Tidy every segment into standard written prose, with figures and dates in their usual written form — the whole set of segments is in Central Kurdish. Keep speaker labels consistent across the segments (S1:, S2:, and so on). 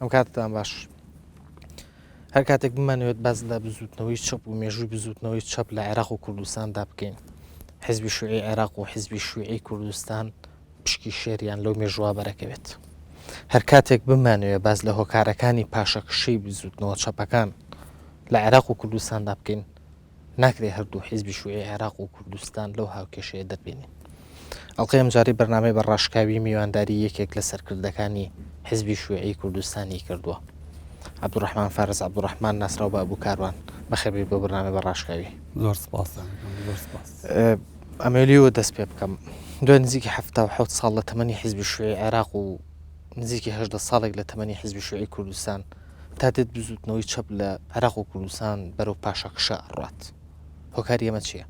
S1: ئەم کاتتان باش. هەر کاتێک بمانەوێت باس لە بزووتنەوەی چەپ و مێژووی بزووتنەوەی چەپ لە عێراق و کوردستاندا بکەین، حزبی شوعی عێراق و حزبی شوعی کوردستان پشکی شێریان لەو مێژووە بەرەکەوێت. هەر کاتێک بمانەوێت باس لە هۆکارەکانی پاشەکشەی بزووتنەوە چەپەکان لە عێراق و کوردستاندا بکەین، ناکرێ هەردوو حیزبی شوعی عێراق و کوردستان لەو هاوکێشەیە دەربێنین. ئەڵقەی ئەمجارەی بەرنامەی بە ڕاشکاوی میوانداری یەکێک لە سەرکردەکانی حیزبی شوعی کوردستانی کردووە. عەبدولڕەحمان فارس عەبدولڕەحمان ناسراو بە ئەبو کاروان بەخێربێی بۆ بەرنامەی بە ڕاشکاوی.
S2: زۆر سپاستان ئەکەم، زۆر سپاس.
S1: ئەمەوێ لێوە دەست پێ بکەم. دوای نزیکی 77 ساڵ لە تەمەنی حیزبی شوعی عێراق و نزیکی 18 ساڵێک لە تەمەنی حیزبی شوعی کوردستان تا دێت بزووتنەوەی چەپ لە عێراق و کوردستان بەرەو پاشەکشە ئەڕوات. هۆکاری ئەمە چییە؟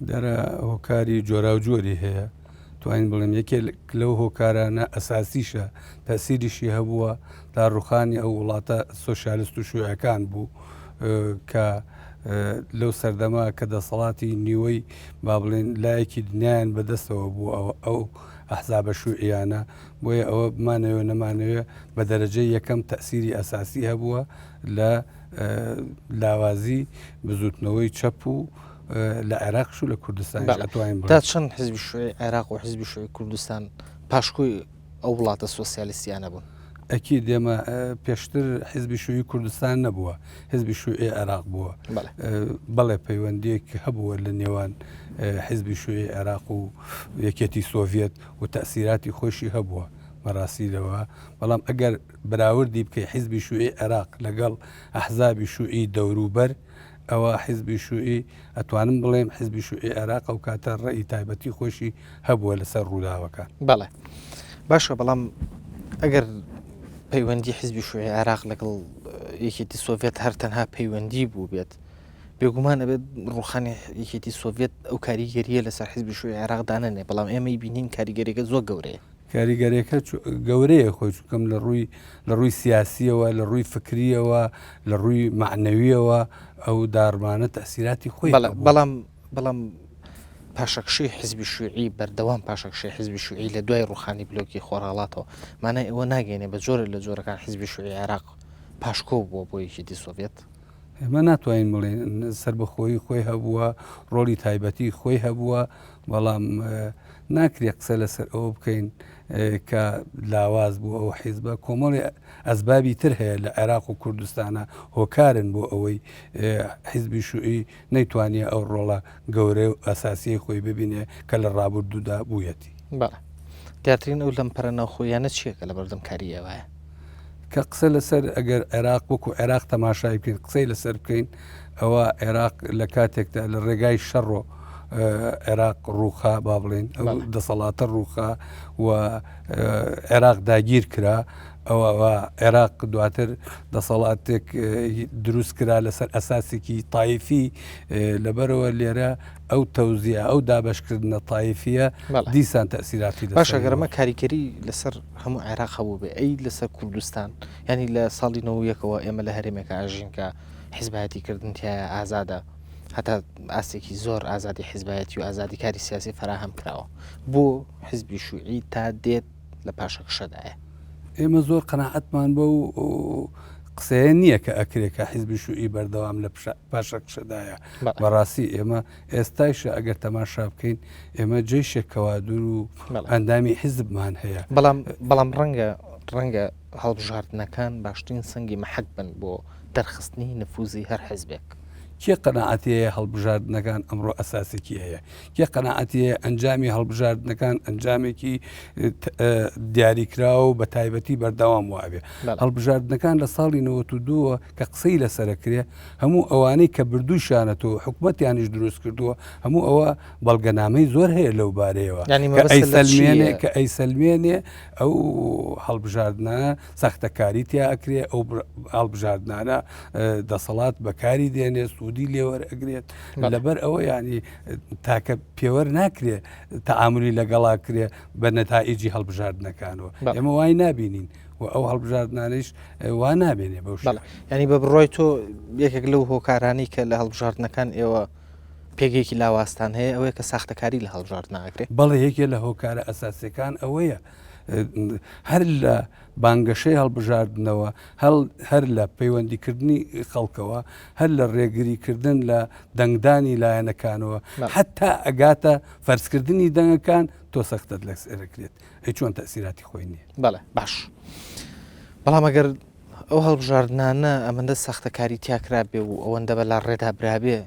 S2: دیارە هۆکاری جۆراوجۆری هەیە. توانین بڵێن یەکێک لەو هۆکارانە ئەساسیشە تەسیریشی هەبووە داڕوخانی ئەو وڵاتە سۆسیالست و شوعەکان بوو کە لەو سەردەما کە دەسەڵاتی نیوەی با بڵێن لایەکی دنیایان بەدەستەوە بوو ئەو ئەو ئەحزابە شوعیانە بۆیە ئەوە بمانەوێ نەمانەوێ بە دەرەجەی یەکەم تەئسیری ئەساسی هەبووە لە لاوازی بزوتنەوەی چەپ و لە عێراقش و لە کوردستان
S1: تا چەند حزبی شوعی عێراق و حزبی شوعی کوردستان پاشکۆی ئەو وڵاتە سۆسیالیستیانە بوون؟
S2: ئەکید ئێمە پێشتر حزبی شوعی کوردستان نەبووە حزبی شوعی عێراق بووە بەڵێ پەیوەندیەک هەبووە لە نێوان حزبی شوعی عێراق و یەکێتی سۆڤێت و تەئسیراتی خۆیشی هەبووە بەڕاستی لەوە، بەڵام ئەگەر بەراوردی بکەی حیزبی شوعی عێراق لەگەڵ ئەحزابی شوعی دەوروبەر ئەوە حیزبی شوعی ئەتوانم بڵێم حیزبی شوعی عێراق ئەو کاتە ڕێی تایبەتی خۆشی هەبووە لەسەر ڕووداوەکان.
S1: بەڵێ باشە بەڵام ئەگەر پەیوەندی حیزبی شوعی عێراق لەگەڵ یەکێتی سۆڤێت هەر تەنها پەیوەندی بوو بێت بێگومان ئەبێت ڕوخانی یەکێتی سۆڤێت ئەو کاریگەریە لەسەر حزبی شوعی عێراق دانەنێ بەڵام ئێمەی بینین کاریگەریەکە زۆر گەورەیە.
S2: کاریگەریەکە گەورەیە خۆی چونکەم لە ڕووی لە ڕووی سیاسیەوە لە ڕووی فکریەوە لە ڕووی معنەویەوە ئەو داڕمانە تەسیراتی خۆی
S1: بەڵام بەڵام پاشەکشەی حزبی شوعی بەردەوام پاشەکشەی حزبی شوعی لە دوای ڕوخانی بلۆکی خۆرهەڵاتەوە مانای ئەوە ناگەێنێ بە جۆرە لە جۆرەکان حزبی شوعی عێراق پاشکۆ بووە بۆ یەکێتی سۆڤێت.
S2: ئێمە ناتوانین بڵێین سەربەخۆیی خۆی هەبووە، ڕۆڵی تایبەتی خۆی هەبووە، بەڵام ناکرێت قسە لەسەر ئەوە بکەین کە لاواز بوو ئەو حیزبە کۆمەڵی ئەسبابی تر هەیە لە عێراق و کوردستانە هۆکارن بۆ ئەوەی حیزبی شوعی نەیتوانیە ئەو ڕۆڵە گەورە و ئەساسیەی خۆی ببینێ کە لە ڕابردوودا بوویەتی.
S1: بەڵێ. دیارترین ئەو لەمپەرە ناوخۆییانە چییە کە لەبەردەم کاری ئێوەیە؟
S2: کە قسە لەسەر ئەگەر عێراق وەکو عێراق تەماشای بکەین قسەی لەسەر بکەین ئەوە عێراق لە کاتێکدا لە ڕێگای شەڕۆ عێراق ڕووخا با بڵێن ئەو دەسەڵاتە ڕووخا و عێراق داگیر کرا ئەوە عێراق دواتر دەسەڵاتێک دروست کرا لەسەر ئەساسێکی تایفی لەبەرەوە لێرە ئەو تەوزیە ئەو دابشکردنە تایفیە دیسان تەسیراتی
S1: باشە گەرمە کاریگەری لەسەر هەموو عێراق هەبووبێ ئەی لەسەر کوردستان یانی لە ساڵی 91ەوە ئێمە لە هەرێمێکا ئەژین کە حیزبایەتی کردن تیایە ئازادە هەتا ئاستێکی زۆر ئازادی حیزبایەتی و ئازادی کاری سیاسی فراهەم کراوە بۆ حیزبی شوعی تا دێت لە پاشەکشەدایە.
S2: ئێمە زۆر قەناعەتمان بەو قسەیە نییە کە ئەکرێ کە حیزبی شوعی بەردەوام لە پاشەکشەدایە بەڕاستی ئێمە ئێستایشە ئەگەر تەماشا بکەین ئێمە جەیشێک کەوادر و ئەندامی حیزبمان هەیە.
S1: بەڵام بەڵام ڕەنگە ڕەنگە هەڵبژاردنەکان باشترین سەنگی مەحەک بن بۆ دەرخستنی نفوزی هەر حیزبێک.
S2: کێ قەناعەتی هەیە هەڵبژاردنەکان ئەمڕۆ ئەساسێکی هەیە؟ کێ قەناعەتی هەیە ئەنجامی هەڵبژاردنەکان ئەنجامێکی دیاریکراو و بە تایبەتی بەردەوام وابێ؟ هەڵبژاردنەکان لە ساڵی 92ەوە کە قسەی لەسەرەکرێ هەموو ئەوانەی کە بردووشیانەتەوە حکومەتیانیش دروست کردووە هەموو ئەوە بەڵگەنامەی زۆر هەیە لەو بارەیەوە کە ئەیسەلمێنێ ئەو هەڵبژاردنانە ساختەکاری تیا ئەکرێ ئەو هەڵبژاردنانە دەسەڵات بەکاری دێنێ سوودی لێوەرئەگرێت لەبەر ئەوە ینی تاکە پێوەر ناکرێ تەعاملی لەگەڵا کرێ بە نەتائیجی هەڵبژاردنەکانەوە ئێمە وای نابینین و ئەو هەڵبژاردنانەیش وا نابێنێ بەو شێوە.
S1: یانی بە بڕوای تۆ یەکێک لەو هۆکارانەی کە لە هەڵبژاردنەکان ئێوە پێگەیەکی لاوازتان هەیە ئەوەیە کە ساختەکاری لە هەڵبژاردن ئەکرێ؟
S2: بەڵێ یەکێ لە هۆکارە ئەساسیەکان ئەوەیە. هەر لە بانگەشەی هەڵبژاردنەوە هەر لە پەیوەندیکردنی خەڵکەوە هەر لە ڕێگریکردن لە دەنگدانی لایەنەکانەوە حتا ئەگاتە فەرزکردنی دەنگەکان تۆ سەختت لەسەرەکرێت ئەی چۆن تەسیراتی خۆی نییە
S1: بەڵێ باش بەڵام ئەگەر ئەو هەڵبژاردنانە ئەمەندە ساختەکاری تیاکرا بێ و ئەوەندە بە لا ڕێدا برابێ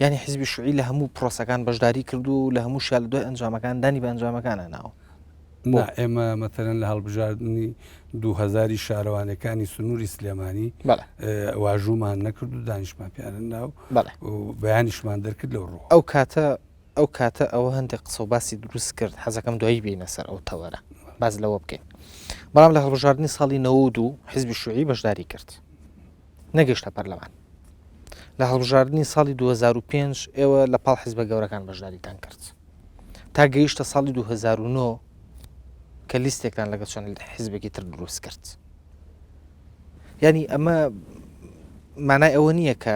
S1: یانی حیزبی شوعی لە هەموو پرۆسەکان بەشداری کردو و لە هەموو شیا لە دوای ئەنجامەکان دانی بە ئەنجامەکانە ناوە.
S2: نا ئێمە مەتەلەن لە هەڵبژاردنی 2000 شارەوانەکانی سنووری سلێمانی واژوومان نەکرد و دانیشمان پیانە ناو بەیانیشمان دەرکرد لەو ڕوو.
S1: ئەو کاتە ئەو کاتە ئەوە هەندێک قسە و باسی دروست کرد حەزەکەم دوایی بینە سەر ئەو تەوەرە باز لەوە بکەین بەڵام لە هەڵبژاردنی ساڵی 92 حزبی شوعی بەشداری کرد نەگەشتە پەرلەمان لە هەڵبژاردنی ساڵی 2005 ئێوە لە پاڵ حزبە گەورەکان بەشداریتان کرد تا گەیشتە ساڵی 2009 کە لیستێکتان لەگەڵ چەند حزبێکی تر دروست کرد ینی ئەمە مانای ئەوە نییە کە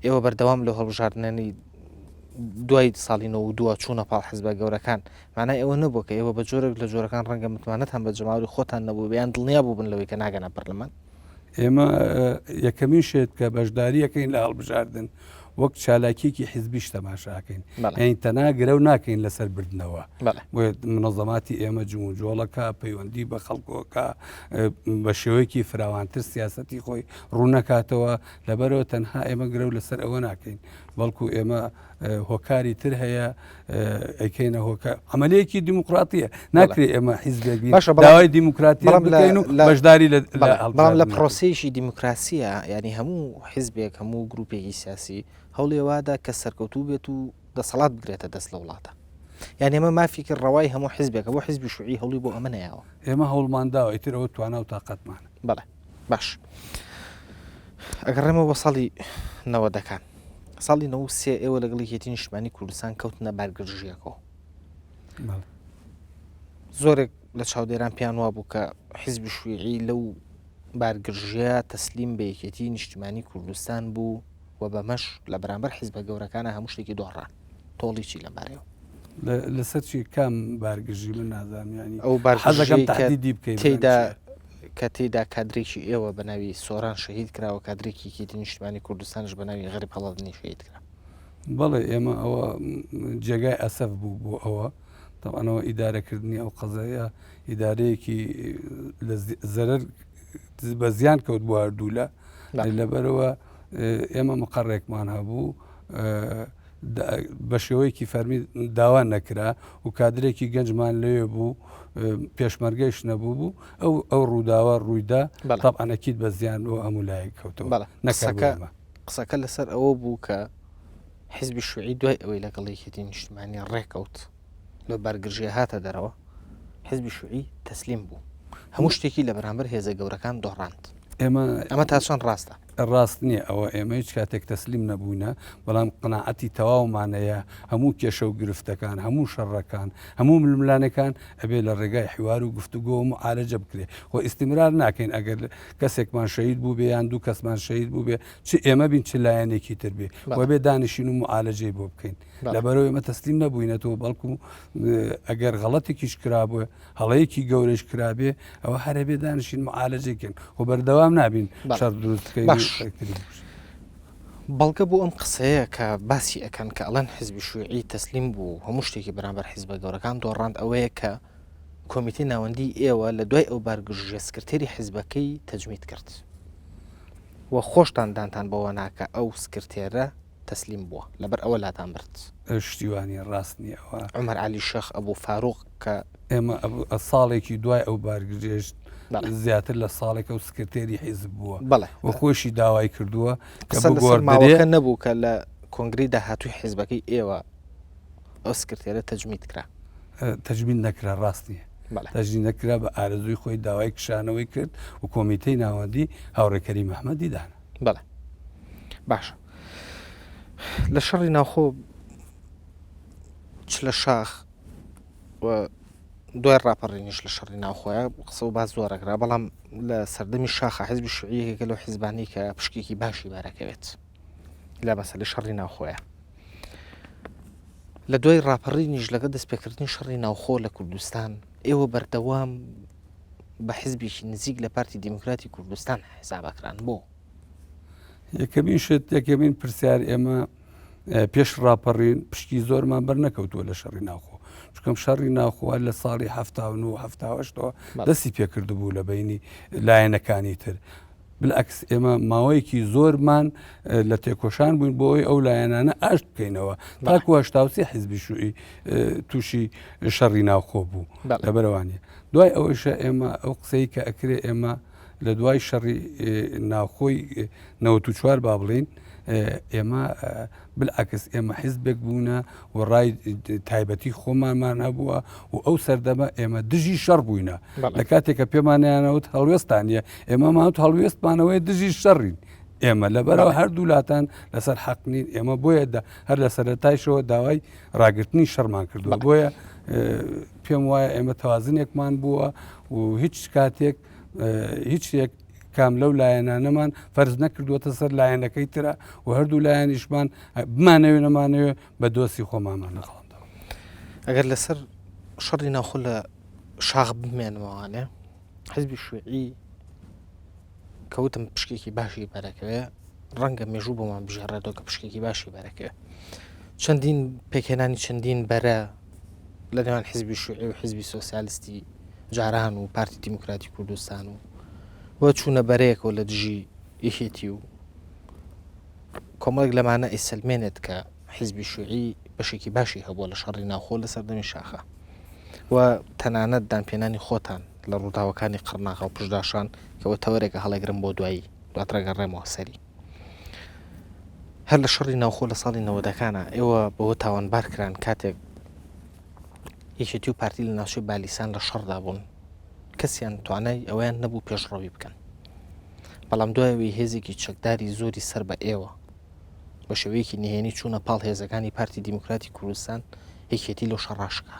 S1: ئێوە بەردەوام لە هەڵبژاردنانی دوای ساڵی دووە چوونە پاڵ حزبە گەورەکان مانای ئەوە نەبوو کە ئێوە بە جۆرێک لە جۆرەکان ڕەنگە متمانەتان بە جەماوری خۆتان نەبوو بیان دڵنیا بووبن لەوەی کە ناگەنە پەرلەمان
S2: ئێمە یەکەمین شێت کە بەشداریەکەین لە هەڵبژاردن وەک چالاکیەکی حیزبیش تەماشاکەین یعنی تەنها گرەو ناکەین لەسەر بردنەوە منەظەماتی ئێمە جموجۆڵەکە پەیوەندی بە خەڵکۆکە بە شێوەیەکی فراوانتر سیاستی خۆی ڕوونەکاتەوە لەبەرەوە تەنها ئێمە گرەو لەسەر ئەوە ناکەین بەڵکو ئێمە هۆکاری تر هەیە ئەیکەینە هۆکە عملەیەکی دیموکراتیە ناکرێ ئێمە حیزبێک بین باشە داوای دیموکراتی بکەین و بەشداری لە
S1: بەڵام لە پرۆسەیەکی دیموکراسیە ینی هەموو حیزبێک هەموو گروپێکی سیاسی هەوڵی وادا کە سەرکەوتوو بێت و دەسەڵات بگرێتە دەست لە وڵاتە یان ئێمە مافێکی ڕەوای هەموو حیزبێکە بۆ حیزبی شوعی هەوڵی بۆ ئەمە نەیاوە
S2: ئێمە هەوڵمانداوە ئیتر ئەوە توانا و تاقەتمانە
S1: بەڵێ باش ئەگەڕێمەوە بۆ ساڵی نەوەدەکان ساڵی 93 ئێوە لەگەڵ یەکێتی نیشتمانی کوردستان کەوتنە بارگرژیەکەوە زۆرێک لە چاودێران پێیان وابوو کە حیزبی شویعی لەو بارگرژیە تەسلیم بە یەکێتی نیشتمانی کوردستان بوو و بەمەش لە بەرامبەر حیزبە گەورەکانە هەموو شتێکی دۆڕان تۆڵی چی لەمبارەیەوە؟
S2: لەسەر چی کام بارگرژی من نازانم ینی
S1: ئەو
S2: بارگرژیەی کە تەحدیدی بکەی
S1: تێیدا کە تێیدا کادرێکی ئێوە بە ناوی سۆران شەهید کرا و کادرێکی یەکێتی نیشتمانی کوردستانش بە ناوی غەریب هەڵەدنی شەهید کرا.
S2: بەڵێ ئێمە ئەوە جێگای ئەسەف بوو بۆ ئەوە تەبعەن ئیدارەکردنی ئەو قەزایە ئیدارەیەکی لە زەرەر بە زیان کەوت بۆ هەردوولا لەبەرەوە ئێمە مقەڕێکمان هەبوو بە شێوەیەکی فەرمی داوا نەکرا و کادرێکی گەنجمان لەوێ بوو پێشمەرگەیش نەبوو بوو ئەو ئەو ڕووداوە ڕوویدا تاپانەکیت بە زیان بۆ هەموو لایەک کەوتەوە
S1: نەکەکە قسەکە لەسەر ئەوە بوو کە حزبی شوعی دوای ئەوەی لەگەڵ یەکێتی نیشتمانی ڕێکەوت لە بارگرژیە هاتە دەرەوە حزبی شوعی تەسلیم بوو هەموو شتێکی لە بەرامبەر هێزە گەورەکان دۆڕاند
S2: ئێمە
S1: ئەمە تا چەند ڕاستە؟
S2: ڕاست نییە ئەوە ئێمە هیچ کاتێک تەسلیم نەبووینە بەڵام قەناعەتی تەواومانەیە هەموو کێشە و گرفتەکان هەموو شەڕەکان هەموو ململانێکان ئەبێ لە ڕێگای حیوار و گفتوگۆ و معالەجە بکرێ خۆ ئیستیمرار ناکەین ئەگەر کەسێکمان شەهید بوو بێ یان دوو کەسمان شەهید بوو بێ چ ئێمە بین چ لایەنێکی تر بێ و بێ دانیشین و معالەجەی بۆ بکەین لەبەرەوە ئێمە تەسلیم نەبووینەتەوە بەڵکو ئەگەر غەڵەتێکیش کرابوو هەڵەیەکی گەورەش کرابێ ئەوە هەرە بێ دانیشین معالەجەی کەین خۆ بەردەوام نابین شەڕ دروست بکەین
S1: باش. بەڵگە بۆ ئەم قسەیە کە باسی ئەکەن کە ئەڵێن حزبی شویعی تەسلیم بوو هەموو شتێکی بەرامبەر حزبە گەورەکان دۆڕاند ئەوەیە کە کۆمیتەی ناوەندی ئێوە لە دوای ئەو بارگرژیە سکرتێری حزبەکەی تەجمید کرد و خۆشتان دانتان بەوە ناکە ئەو سکرتێرە تەسلیم بووە لەبەر ئەوە لاتان برد.
S2: شتی وا نیە ڕاست نیە ئەوە.
S1: عومەر عەلی شێخ ئەبو فاروق کە.
S2: ئێمە ساڵێکی دوای ئەو بارگرژێش زیاتر لە ساڵێک ئەو سکرتێری حیزب بووە
S1: بەڵێ
S2: و خۆشی داوای کردووە
S1: کە قسە لەسەر ماوەکە نەبوو کە لە کۆنگرەی داهاتووی حیزبەکەی ئێوە ئەو سکرتێرە تەجمید کرا.
S2: تەجمید نەکرا ڕاست نیە. تەجدید نەکرا بە ئارەزووی خۆی داوای کشانەوەی کرد و کۆمیتەی ناوەندی هاوڕێ کەریم ئەحمەدی دانا.
S1: بەڵێ باشە لە شەڕی ناوخۆ چ لە شاخ و دوای ڕاپەڕینیش لە شەڕی ناوخۆیە قسە و باز زۆرەکرا بەڵام لە سەردەمی شاخە حزبی شوعیەکە لەو حزبانی کە پشکێکی باشی بارەکەوێت لە مەسەلی شەڕی ناوخۆیە لە دوای ڕاپەڕینیش لەگەڵ دەستپێکردنی شەڕی ناوخۆ لە کوردستان ئێوە بەردەوام بە حزبێکی نزیک لە پارتی دیموکراتی کوردستان حسابەکران بۆ؟
S2: یەکەمین شت یەکەمین پرسیار ئێمە پێش ڕاپەڕین پشکی زۆرمان بەر نەکەوتووە لە شەڕی ناوخۆ چکەم شەڕی ناوخۆ لە ساڵی هەفتاهشتەوە دەستی پێکردبوو لە بینی لایەنەکانی تر بالعکس ئێمە ماوەیەکی زۆرمان لە تێکۆشان بووین بۆ ئەوی ئەو لایەنانە ئاشت بکەینەوە تاکو هەشتاوسی حیزبی شوعی تووشی شەڕی ناوخۆ بوو لەبەرەوانە دوای ئەوەیشە ئێمە ئەو قسەی کە ئەکرێ ئێمە لە دوای شەڕی ناوخۆی 94 با بڵین ئێمە بالعکس ئێمە حیزبێک بوونە و ڕای تایبەتی خۆمانمان هەبووە و ئەو سەردەمە ئێمە دژی شەڕ بووینە لە کاتێک کە پێمانیانەوت هەڵوێستانە ئێمە ماوت هەڵوێستمانەوەی دژی شەڕین ئێمە لەبەرەوە هەردوو لاتان لەسەر حەق نین ئێمە بۆیە هەر لە سەرەتایشەوە داوای ڕاگرتنی شەڕمان کردووە بۆیە پێم وایە ئێمە تەوازنێکمان بووە و هیچ کاتێک هیچ یەک کام لەو لایەنانەمان فەرز نەکردووەتە سەر لایەنەکەی ترە و هەردوو لایەنیشمان بمانەوێ نەمانەوێ بە دۆستی خۆمانمان نەخڵاندەوە.
S1: ئەگەر لەسەر شەڕی ناوخۆ لە شاخ بمێنمەوانێ حزبی شوعی کەوتم پشکێکی باشی بەرەکەوێ ڕەنگە مێژوو بۆمان بژێڕێتەوە کە پشکێکی باشی بەرەکەوێ چەندین پێکهێنانی چەندین بەرە لە نێوان حزبی شوعی و حزبی سۆسیالستی جاران و پارتی دیموکراتی کوردستان و و چوونە بەرەیەکەوە لە دژی یەکێتی و کۆمەڵێک لەمانە ئەیسەلمێنێت کە حزبی شوعی بەشێکی باشی هەبووە لە شەڕی ناوخۆ لە سەردەمی شاخە و تەنانەت دانپێنانی خۆتان لە ڕووداوەکانی قڕناغە و پشداشان کەەوە تەوەرێکە هەڵێگرم بۆ دوایی دواتر ئەگەڕێمەوە سەری. هەر لە شەڕی ناوخۆ لە ساڵی نەوەدەکانا ئێوە بەوە تاوانبار کران کاتێک یەکێتی و پارتی لە ناوچەی بالیسان لە شەڕدا بوون کەسیان توانای ئەوەیان نەبوو پێشڕەوی بکەن بەڵام دوایەوەی هێزێکی چەکداری زۆری سەر بە ئێوە بە شێوەیەکی نهێنی چوونە پاڵ هێزەکانی پارتی دیموکراتی کوردستان یەکێتی لەو شەڕاشکا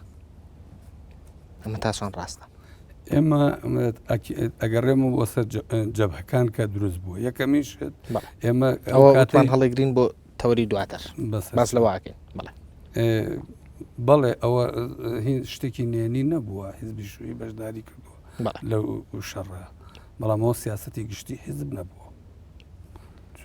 S1: ئەمە تا چۆن ڕاستە؟
S2: ئێمە ئەگەڕێمە بۆ سەر جەبهەکان کە دروست بووە یەکەمین شت ئێمە
S1: ئەوەمان هەڵێگرین بۆ تەوەری دواتر باس لەوەکەین بەڵێ
S2: بەڵێ ئەوە شتێکی نێنی نەبووە حزبی شووی بەشداری کردووە لەو شەڕە بەڵام ئەوە سیاستی گشتی حزب نەبووە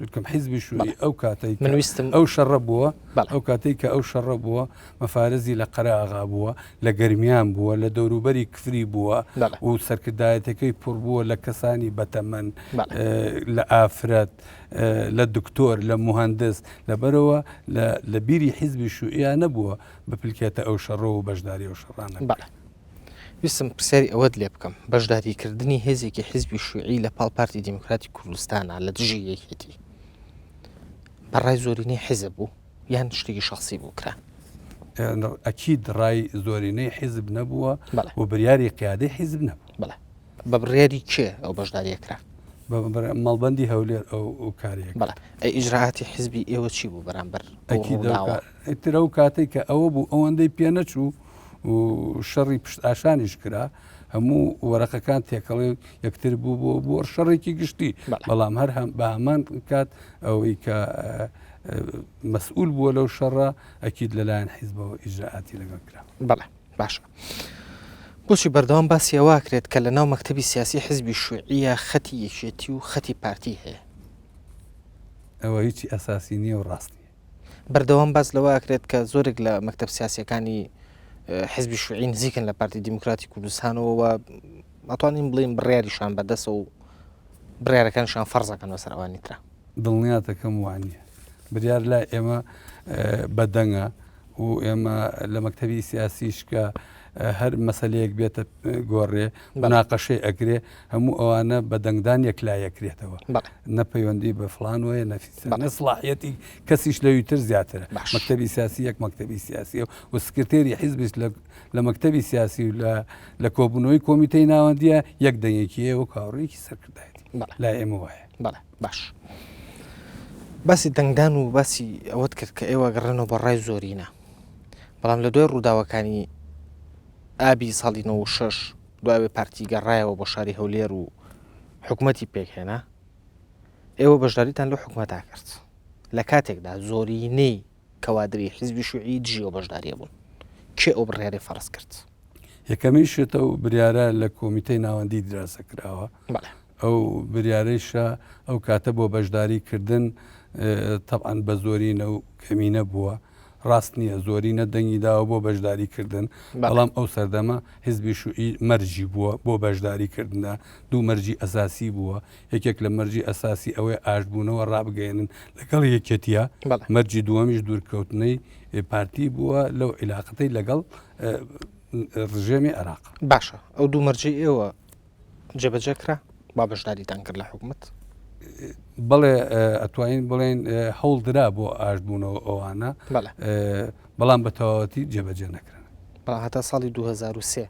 S2: چونکەم حیزبی شووری ئەو کاتەی
S1: من ویستم
S2: ئەو شەڕە بووە ئەو کاتەی کە ئەو شەڕە بووە مەفارزی لە قەراغا بووە لە گەرمیان بووە لە دەوروبەری کفری بووە و سەرکردایەتەکەی پڕ بووە لە کەسانی بەتەمەن لە ئافرەت لە دکتۆر لە مهندس لەبەرەوە لە بیری حیزبی شوئیا نەبووە بپلکێتە ئەو شەڕە و بەشداری ئەو شەڕانە.
S1: ویستم پرسیاری ئەوەت لێ بکەم، بەشداریکردنی هێزێکی حیزبی شیوعی لە پاڵ پارتی دیموکراتی کوردستانا لە دژی یەکێتی بە ڕای زۆرینەی حیزب بوو یان شتێکی شەخسی بوو کرا؟
S2: ئەکید ڕای زۆرینەی حیزب نەبووە و بریاری قیادەی حیزب نەبوو.
S1: بەڵێ. بە بڕیاری کێ ئەو بەشداریە کرا؟
S2: مەڵبەندی هەولێر ئەو کارەیە.
S1: بەڵێ. ئەی ئیجرائاتی حیزبی ئێوە چی بوو بەرامبەر ئەو ڕووداوە؟
S2: ئیتر ئەو کاتەی کە ئەوە بوو ئەوەندەی پێ نەچوو و شەڕی پشت ئاشانیش کرا هەموو وەرەقەکان تێکەڵی یەکتر بوو بۆ بۆ شەڕێکی گشتی بەڵام هەر هەم بە هەمان کات ئەوەی کە مەسئول بووە لەو شەڕە ئەکید لەلایەن حیزبەوە ئیجرائاتی لەگەڵ کرا.
S1: بەڵێ باشە بۆچی بەردەوام باسی ئەوە کرێت کە لە ناو مەکتەبی سیاسی حزبی شوعیە خەتی یەکێتی و خەتی پارتی هەیە؟
S2: ئەوە هیچی ئەساسی نییە و ڕاست نییە.
S1: بەردەوام باس لەوە ئەکرێت کە زۆرێک لە مەکتەب سیاسیەکانی حزبی شوعی نزیکن لە پارتی دیموکراتی کوردستانەوە و ئەتوانین بڵێین بڕیاریشان بەدەسە و بڕیارەکانشان فەرزەکەن بەسەر ئەوانی ترا.
S2: دڵنیاتەکەم وانیە. بریار لای ئێمە بەدەنگە و ئێمە لە مەکتەبی سیاسیش کە هەر مەسەلەیەک بێتە گۆڕێ مناقەشەی ئەکرێ هەموو ئەوانە بە دەنگدان یەکلایەکرێتەوە نە پەیوەندی بە فلان وەیە نەفیسە نە سڵاحەتی کەسیش لەوی تر زیاترە مەکتەبی سیاسی یەک مەکتەبی سیاسی و سکرتێری حیزبیش لە مەکتەبی سیاسی و لە کۆبوونەوەی کۆمیتەی ناوەندیە یەک دەنگێکی هەیە وەک هاوڕێیەکی سەرکردایەتی لای ئێمە وایە.
S1: بەڵێ باش باسی دەنگدان و باسی ئەوەت کرد کە ئێوە گەڕێنەوە بە ڕای زۆرینە بەڵام لە دوای ڕووداوەکانی ئابی ساڵی 96 دوای پارتی گەڕایەوە بۆ شاری هەولێر و حکوومەتی پێکهێنا ئێوە بەشداریتان لەو حکوومەتا کرد لە کاتێکدا زۆرینەی کەوادری حیزبی شوعی دژی ئەو بەشداریە بوون کێ ئەو بڕیارەی فەرز کرد؟
S2: یەکەمین شتە و بریارە لە کۆمیتەی ناوەندی دراسە کراوە. ئەو بریارەیشە ئەو کاتە بۆ بەشداری کردن تەبعەن بە زۆرینە و کەمینە بووە. ڕاست نییە زۆرینە دەنگی داوە بۆ بەشداری کردن، بەڵام ئەو سەردەمە حیزبی شوعی مەرجی بووە بۆ بەشداری کردنە، دوو مەرجی ئەساسی بووە، یەکێک لە مەرجی ئەساسی ئەوەیە ئاشتبوونەوە ڕابگەیەنن لەگەڵ یەکێتیە، مەرجی دووەمیش دوورکەوتنەی پارتی بووە لەو عیلاقەتەی لەگەڵ ڕژێمی عێراق.
S1: باشە ئەو دوو مەرجەی ئێوە جێبەجێ کرا با بەشداریتان کرد لە حکومەت؟
S2: بەڵێ ئەتوانین بڵێن هەوڵ درا بۆ ئاشتبوونەوە ئەوانە بەڵام بە تەواوەتی جێبەجێ نەکران.
S1: بەڵام هەتا ساڵی 2003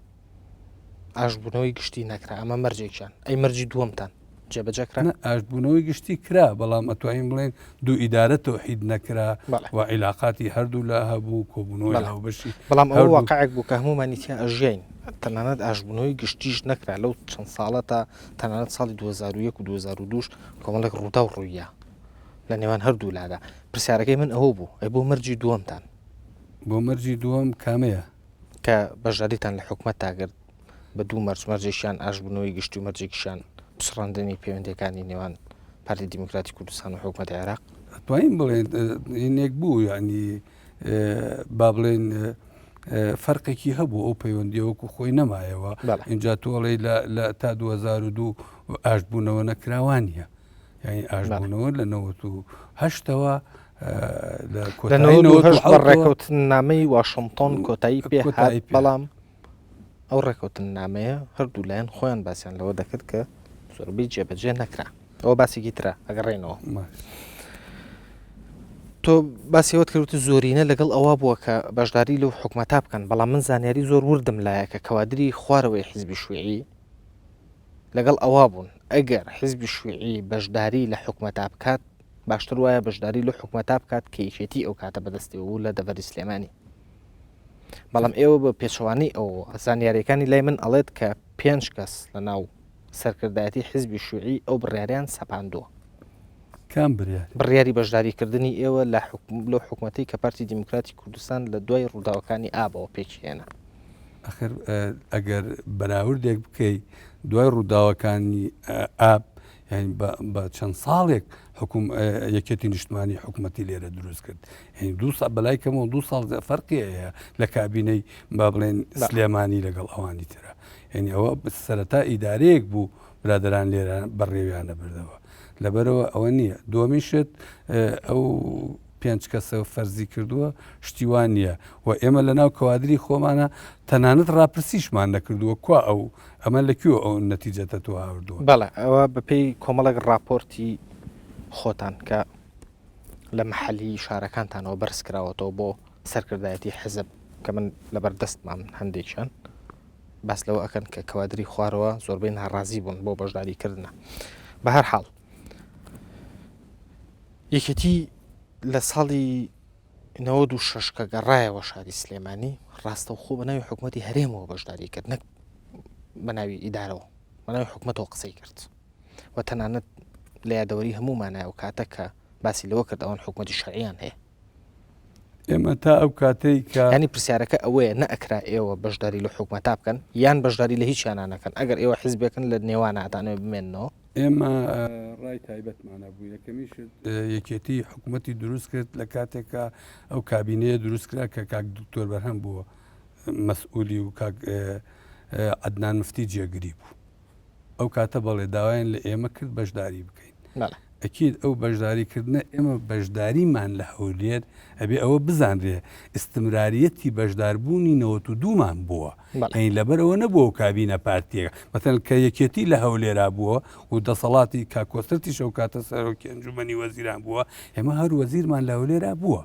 S1: ئاشتبوونەوەی گشتی نەکرا ئەمە مەرجێکیان ئەی مەرجی دووەمتان جێبەجێ کرا؟
S2: ئاشتبوونەوەی گشتی کرا بەڵام ئەتوانین بڵێن دوو ئیدارە تەوحید نەکرا و عیلاقاتی هەردوو لا هەبوو کۆبوونەوەی هاوبەشی
S1: بەڵام ئەوە واقعێک بوو کە هەموومانی تیا ئەژیاین تەنانەت ئاشتبوونەوەی گشتیش نەکرا لەو چەند ساڵە تا تەنانەت ساڵی 2001 و 2002 کۆمەڵێک ڕووداو ڕووییا لە نێوان هەردوو لادا پرسیارەکەی من ئەوە بوو ئەی بۆ مەرجی دووەمتان؟
S2: بۆ مەرجی دووەم کامەیە؟
S1: کە بەشداریتان لە حکومەتتا کرد بە دوو مەرج، مەرجێکیان ئاشتبوونەوەی گشتی و مەرجێکیشیان پچڕاندنی پەیوەندییەکانی نێوان پارتی دیموکراتی کوردستان و حکومەتی عێراق.
S2: ئەتوانین بڵێین هینێک بوو یعنی با بڵێین فەرقێکی هەبوو ئەو پەیوەندیە وەکو خۆی نەمایەوە اینجا تۆڵەی لە تا 2002 ئاشتبوونەوە نەکراوان نیە یعنی ئاشتبوونەوە لە 98ەوە
S1: لە ڕێکەوتنامەی واشنگتۆن کۆتایی پێ بەڵام ئەو ڕێکەوتننامەیە هەردوو لایەن خۆیان باسیان لەوە دەکرد کە زۆربەی جێبەجێ نەکرا ئەوە باسێکی ترە ئەگەڕێنەوە تۆ باسی ئەوەت کردوت زۆرینە لەگەڵ ئەوە بووە کە بەشداری لەو حکومەتا بکەن بەڵام من زانیاری زۆر وردم لایە کە کەوادری خوارەوەی حیزبی شوێعی لەگەڵ ئەوە بوون ئەگەر حیزبی شوێعی بەشداری لە حکومەتا بکات باشتر وایە بەشداری لە حکومەتا بکات کە یەکێتی ئەو کاتە بەدەستەوە بوو لە دەڤەری سلێمانی بەڵام ئێوە بە پێچەوانەی ئەوەوە زانیاریەکانی لای من ئەڵێت کە پێنج کەس لە ناو سەرکردایەتی حیزبی شوعی ئەو بڕیاریان سەپاندووە.
S2: کام بریار؟
S1: بڕیاری بەشداریکردنی ئێوە لە لەو حکومەتەی کە پارتی دیموکراتی کوردستان لە دوای ڕووداوەکانی ئابەوە پێکهێنا.
S2: ئەخر ئەگەر بەراوردێک بکەی دوای ڕووداوەکانی ئاب یانی بە چەند ساڵێک حکوم یەکێتی نیشتمانی حکوومەتی لێرە دروست کرد یعنی دو ساڵ بەلای کەمەوە دو ساڵ فەرقی هەیە لە کابینەی با بڵێن سلێمانی لەگەڵ ئەوانی ترە یعنی ئەوە سەرەتا ئیدارەیەک بوو برادران لێرە بەڕێویانە بردەوە لەبەرەوە ئەوە نییە دووەمین شت ئەو پێنج کەسە فەرزی کردووە شتی وا نییە و ئێمە لە ناو کەوادری خۆمانە تەنانەت ڕاپرسیشمان نەکردووە کوا ئەو ئەمە لە کوێ ئەو نەتیجەتە تۆ هاوردووە؟
S1: بەڵێ ئەوە بەپێی کۆمەڵێک ڕاپۆرتی خۆتان کە لە مەحەلی شارەکانتانەوە بەرز کراوەتەوە بۆ سەرکردایەتی حزب کە من لەبەر دەستمام هەندێکیان باس لەوە ئەکەن کە کەوادری خوارەوە زۆربەی ناڕازی بوون بۆ بەشداری کردنە بە هەر حاڵ یەکێتی لە ساڵی 96 کە گەڕایەوە شاری سلێمانی ڕاستەوخۆ بە ناوی حکوومەتی هەرێمەوە بەشداری کرد نەک بە ناوی ئیدارەوە بە ناوی حکوومەتەوە قسەی کرد و تەنانەت لە یادەوەری هەموومانە ئەو کاتە کە باسی لەوە کرد ئەوان حکوومەتی شەرعیان هەیە
S2: ئێمە تا ئەو کاتەی کە
S1: ینی پرسیارەکە ئەوەیە نەئەکرا ئێوە بەشداری لە حکومەتا بکەن یان بەشداری لە هیچیانە نەکەن ئەگەر ئێوە حزبێکن لە نێواناتانەوە بمێننەوە
S2: ئێمە ڕای تایبەتمان هەبوو یەکەمین شت یەکێتی حکوومەتی دروست کرد لە کاتێکا ئەو کابینەیە دروست کرا کە کاک دکتۆر بەرهەم بووە مەسئولی و کاک عەدنان مفتی جێگری بوو ئەو کاتە بەڵێ داوایان لە ئێمە کرد بەشداری بکەین ئەکید ئەو بەشداری کردنە ئێمە بەشداریمان لە هەولێر ئەبێ ئەوە بزانرێ ئیستمراریەتی بەشداربوونی 92مان بووە یانی لەبەرئەوە نەبووە ئەو کابینە پارتییە مەسەلەن کە یەکێتی لە هەولێرا بووە و دەسەڵاتی کاک کۆسرەتیش ئەو کاتە سەرۆکی ئەنجومەنی وەزیران بووە ئێمە هەر وەزیرمان لە هەولێرا بووە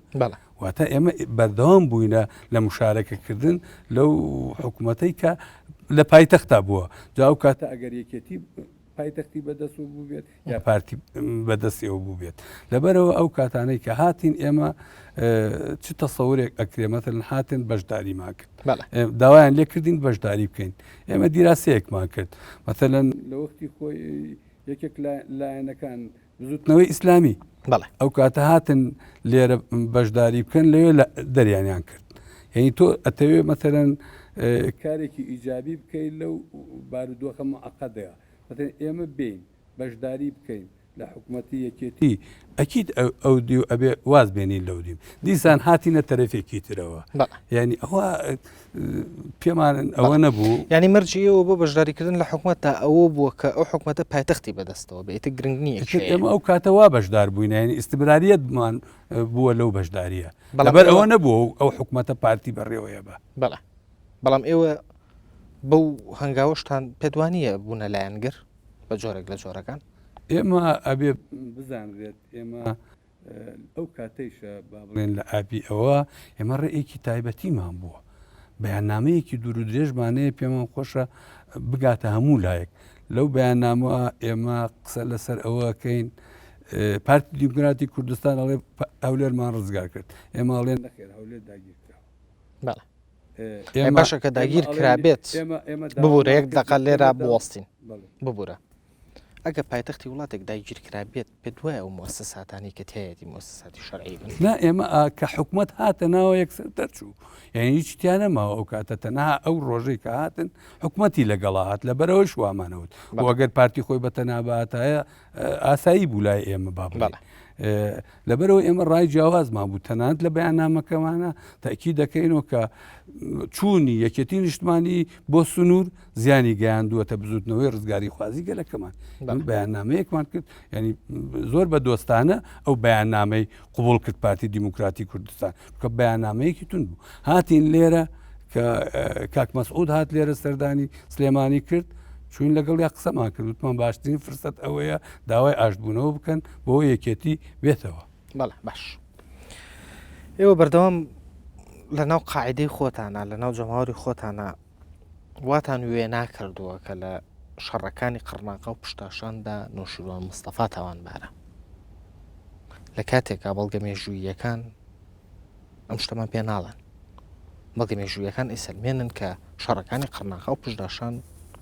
S2: واتە ئێمە بەردەوام بووینە لە مشارەکەکردن لەو حکوومەتەی کە لە پایتەختا بووە جا ئەو کاتە ئەگەر یەکێتی پایتەختی بەدەست و بووبێت یا پارتی بەدەستیەوە بووبێت لەبەرەوە ئەو کاتانەی کە هاتین ئێمە چ تەسەورێک ئەکرێ مەتەلەن هاتن بەشداریمان کرد داوایان لێکردین بەشداری بکەین ئێمە دیراسەیەکمان کرد مەتەلەن لە وەختی خۆی یەکێک لایەنەکان بزوتنەوەی ئیسلامی ئەو کاتە هاتن لێرە بەشداری بکەن لەوێ لە دەریانیان کرد یعنی تۆ ئەتەوێ مەتەلەن کارێکی ئیجابی بکەیت لەو بارودۆخە معقدەیە مەسەلەن ئێمە بێین بەشداری بکەین لە حکومەتی یەکێتی ئەکید ئەو دیو ئەبێ واز بێنین لەو دیم دیسان هاتینە تەرەفێکی ترەوە یعنی ئەوە پێمان ئەوە نەبوو
S1: ینی مەرجی ئێوە بۆ بەشداریکردن لە حکومەتدا ئەوە بووە کە ئەو حکومەتە پایتەختی بەدەستەوە بێ ئیتر گرنگ نییە
S2: ئێمە ئەو کاتە وا بەشدار بووین یعنی ئیستمراریەتمان بووە لەو بەشداریە لەبەر ئەوە نەبوو ئەو حکومەتە پارتی بەڕێوەیە بە
S1: بەڵێ بەڵام ئێوە بەو هەنگاوەشتان پێت وانییە بوونە لایەنگر بە جۆرێک لە جۆرەکان؟
S2: ئێمە ئەبێ بزانرێت ئێمە ئەو کاتەیشە با بڵێن لە ئابی ئەوە ئێمە ڕێیەکی تایبەتیمان بووە بەیاننامەیەکی دوور و درێژمان هەیە پێمان خۆشە بگاتە هەموو لایەک لەو بەیاننامە ئێمە قسە لەسەر ئەوەکەین پارتی دیموکراتی کوردستان ئەڵێ هەولێرمان ڕزگار کرد ئێمە ئەڵێن نەخێر هەولێر داگیر
S1: کراوە. باشە کە داگیر کرابێت ببوورە یەک دقە لێرە بوەستین ببوورە ئەگە پایتەختی وڵاتێک داگیر کرابێت پێ دوای ئەو مؤسساتانی کە تایەتی مؤسساتی شەرعی بن
S2: نا ئێمە کە حکومت هاتە ناوە یەکسەر دەرچوو یعنی هیچ تیا نەماوە ئەو کاتە تەنها ئەو ڕۆژەی کە هاتن حکومەتی لەگەڵا هات لە بەرەوەش وامانەوت وەگەر پارتی خۆی بە تەناباتایە ئاسایی بوو لای ئێمە با بڵێین لەبەرەوە ئێمە ڕای جیاوازمان بوو تەنانەت لە بەیاننامەکەمانە تەکی دەکەینەوە کە چوونی یەکێتی نیشتمانی بۆ سنوور زیانی گەیاندووەتە بزوتنەوەی ڕزگاری خوازی گەلەکەمان بەیاننامەیەکمان کرد ینی زۆر بە دۆستانە ئەو بەیاننامەی قوبول کرد پارتی دیموکراتی کوردستان کە بەیاننامەیەکی تون بوو هاتین لێرە کە کاک مەسعود هات لێرە سەردانی سلێمانی کرد چوین لەگەڵ یا قسەمان کرد وتمان باشترین فرسەت ئەوەیە داوای ئاشتبوونەوە بکەن بۆ یەکێتی بێتەوە.
S1: بەڵێ باش ئێوە بەردەوام لە ناو قاعدەی خۆتانە لە ناو جەماوەری خۆتانە واتان وێنا کردووە کە لە شەڕەکانی قڕناقە و پشتاشاندا نۆشیروان مستەفا تاوانبارە لە کاتێکا بەڵگە مێژووییەکان ئەم شتەمان پێ ناڵێن. بەڵگە مێژوویەکان ئەیسەلمێنن کە شەڕەکانی قڕناخا و پشداشان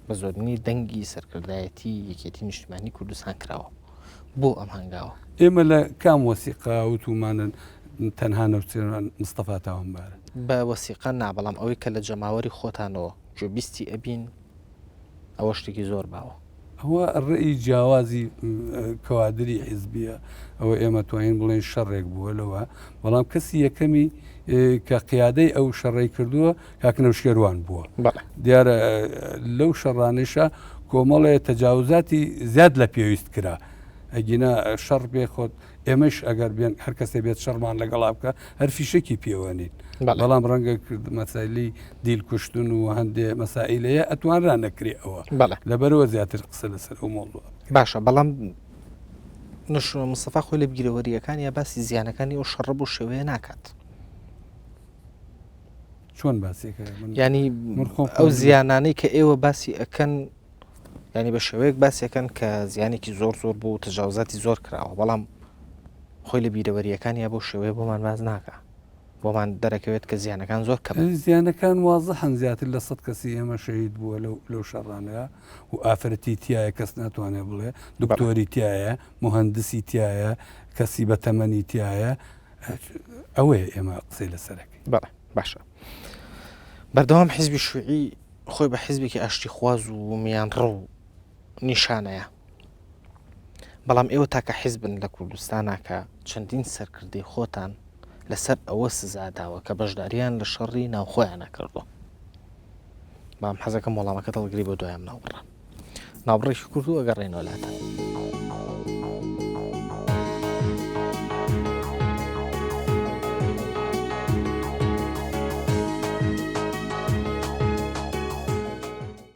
S1: بە زۆرینەی دەنگی سەرکردایەتی یەکێتی نیشتیمانی کوردستان کراوە. بۆ ئەم هەنگاوە؟
S2: ئێمە لە کام وەسیقە وتوومانن تەنها نەوشیروان مستەفا تاوانبارە؟
S1: بە وەسیقە نا، بەڵام ئەوەی کە لە جەماوەری خۆتانەوە گوێبیستی ئەبین ئەوە شتێکی زۆر باوە.
S2: ئەوە ڕێی جیاوازی کەوادری حیزبیە ئەوە ئێمە توانین بڵێن شەڕێک بووە لەوە بەڵام کەسی یەکەمی کە قیادەی ئەو شەڕەی کردووە کاک نەوشێروان بووە دیارە لەو شەڕانیشە کۆمەڵێ تەجاوزاتی زیاد لە پێویست کرا ئەگینا شەڕ بێ خۆت ئێمەش ئەگەر بێن هەر کەسێ بێت شەڕمان لەگەڵا بکە هەر فیشەکی پێوە نین بەڵام ڕەنگە کرد مەسەلی دیل کوشتن و هەندێ مەسائیلەیە ئەتوانرا نەکرێ ئەوە لەبەرەوە زیاتر قسە لەسەر ئەو مۆڵوە
S1: باشە بەڵام نشوە مستەفا خۆی لە بیرەوەریەکان یا باسی زیانەکانی ئەو شەڕە بۆ شێوەیە ناکات
S2: چۆن باسێکە
S1: ینی ئەو زیانانەی کە ئێوە باسی ئەکەن ینی بە شێوەیەک باسیەکەن کە زیانێکی زۆر زۆر بوو تەجاوزاتی زۆر کراوە بەڵام خۆی لە بیرەوەریەکان یا بۆ شێوەیە بۆمان باز ناکە بۆمان دەرەکەوێت کە زیانەکان زۆر کەم
S2: زیانەکان وازحن زیاتر لە سە کەسی ئێمە شەهید بووە لەو لەو شەڕانەیە و ئافرەتی تایە کەس ناتوانێت بڵێ دکتۆری تایە مهندسی تایە کەسی بە تەمەنی تایە ئەوەیە ئێمە قسەی لەسەرەکەی
S1: بەڵێ باشە بەردەوام حیزبی شوعی خۆی بە حیزبێکی ئاشتیخواز و میانڕەو نیشانەیە بەڵام ئێوە تاکە حیزبن لە کوردستانا کە چەندین سەرکردەی خۆتان لەسەر ئەوە سزا داوە کە بەشداریان لە شەڕی ناوخۆیانە کردووە بەڵام حەزەکەم وەڵامەکەت هەڵگری بۆ دوایم ناوبڕە ناوبڕێکی کورت و ئەگەڕێنەوە لاتان.